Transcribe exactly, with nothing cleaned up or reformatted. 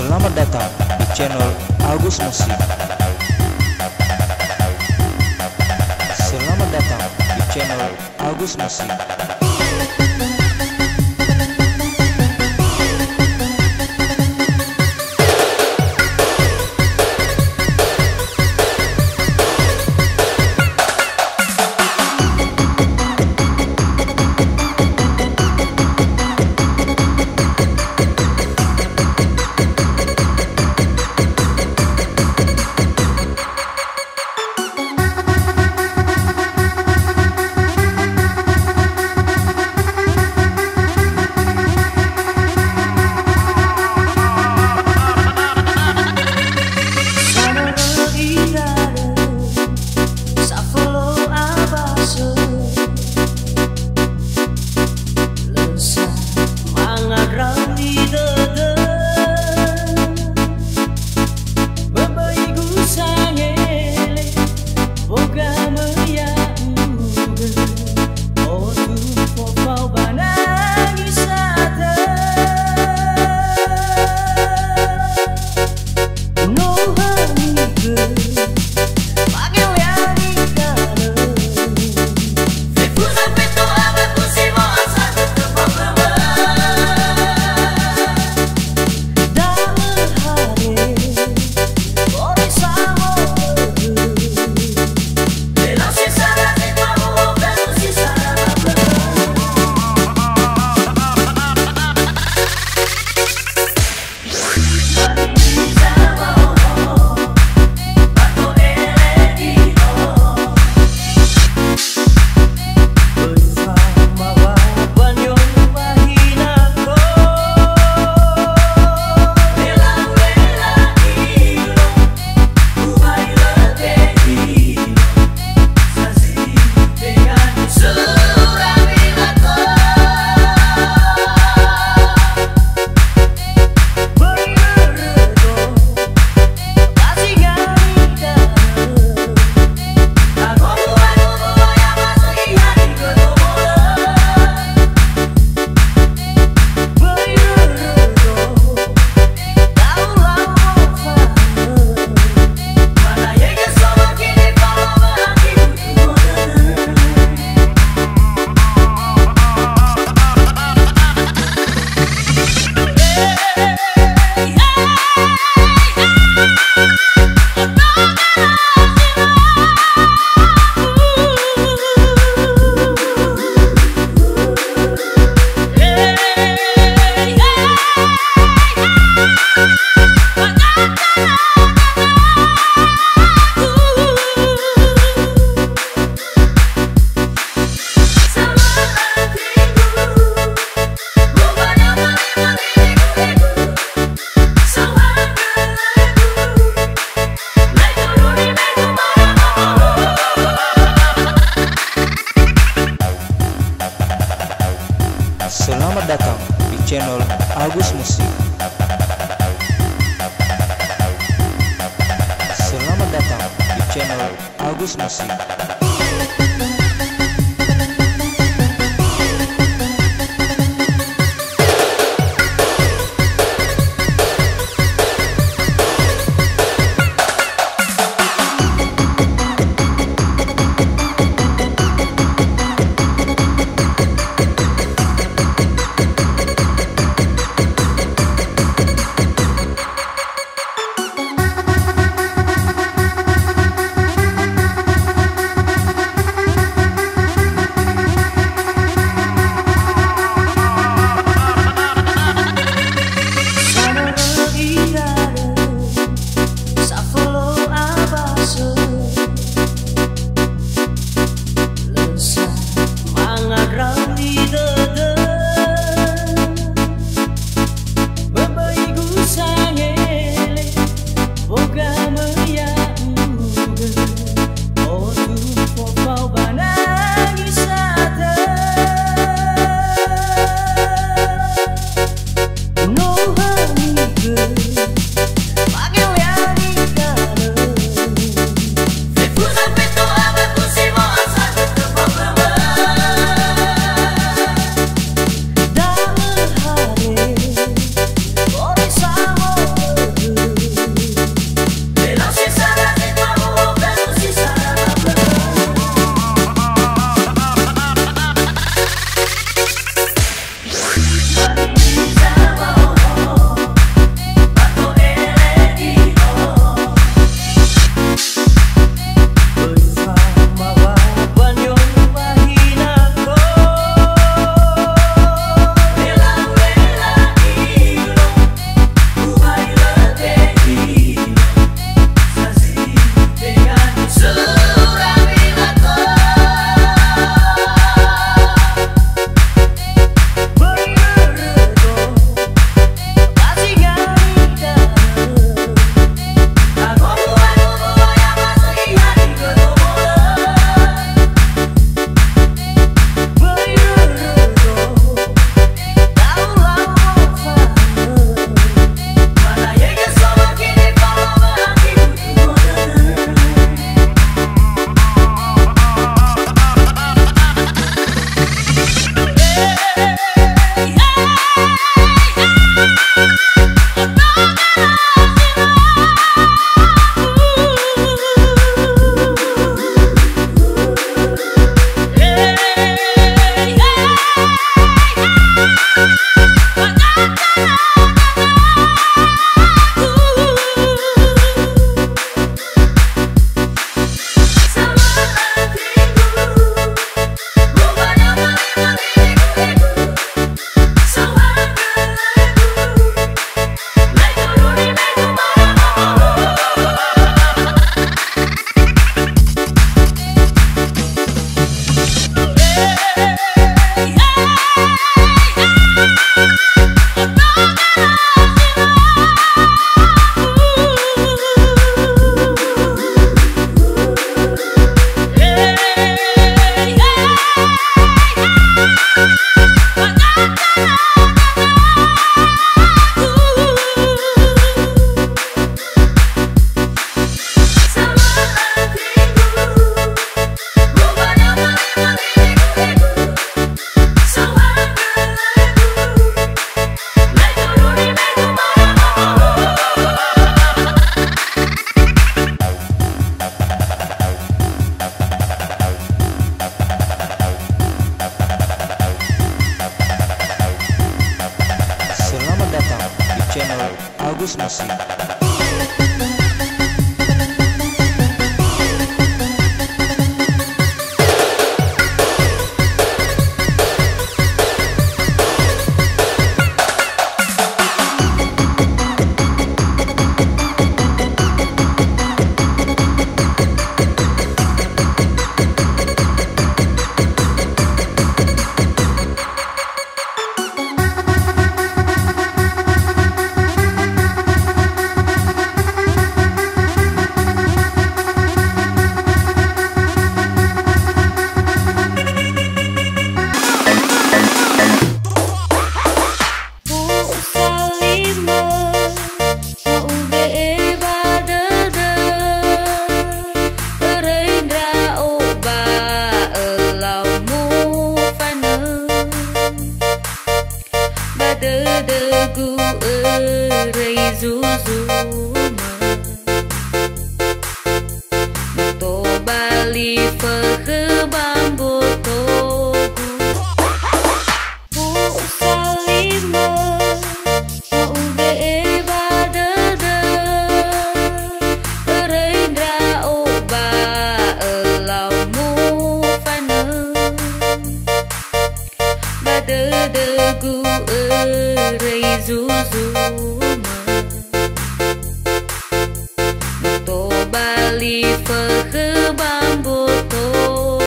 Selamat datang di channel Agus Musik. Selamat datang di channel Agus Musik. Safolo abasö, lö sa mangarau li dödö. Böböigu sangele, boga möi ya'ugö, otu fofao ba nangisa dö. No hanigö, fageleani tanö. Fefu zapeto awö fusi mo'asa tutu pogömö. Da'ö hare, ori samolögö. Belau si sara tepa u'o, belau si sara mabögö. Selamat datang di channel Agus Musik. Selamat datang di channel Agus Musik. Musik. U'usalimö, na ube'e ba dödö, öröi ndra'o ba ölau mufanö. Ba dödögu öröi zuzumö, no tobali fökhö ba mbotogu. U'usalimö, na ube'e ba dödö, öröi ndra'o ba ölau mufanö. Ba dödögu öröi zuzu.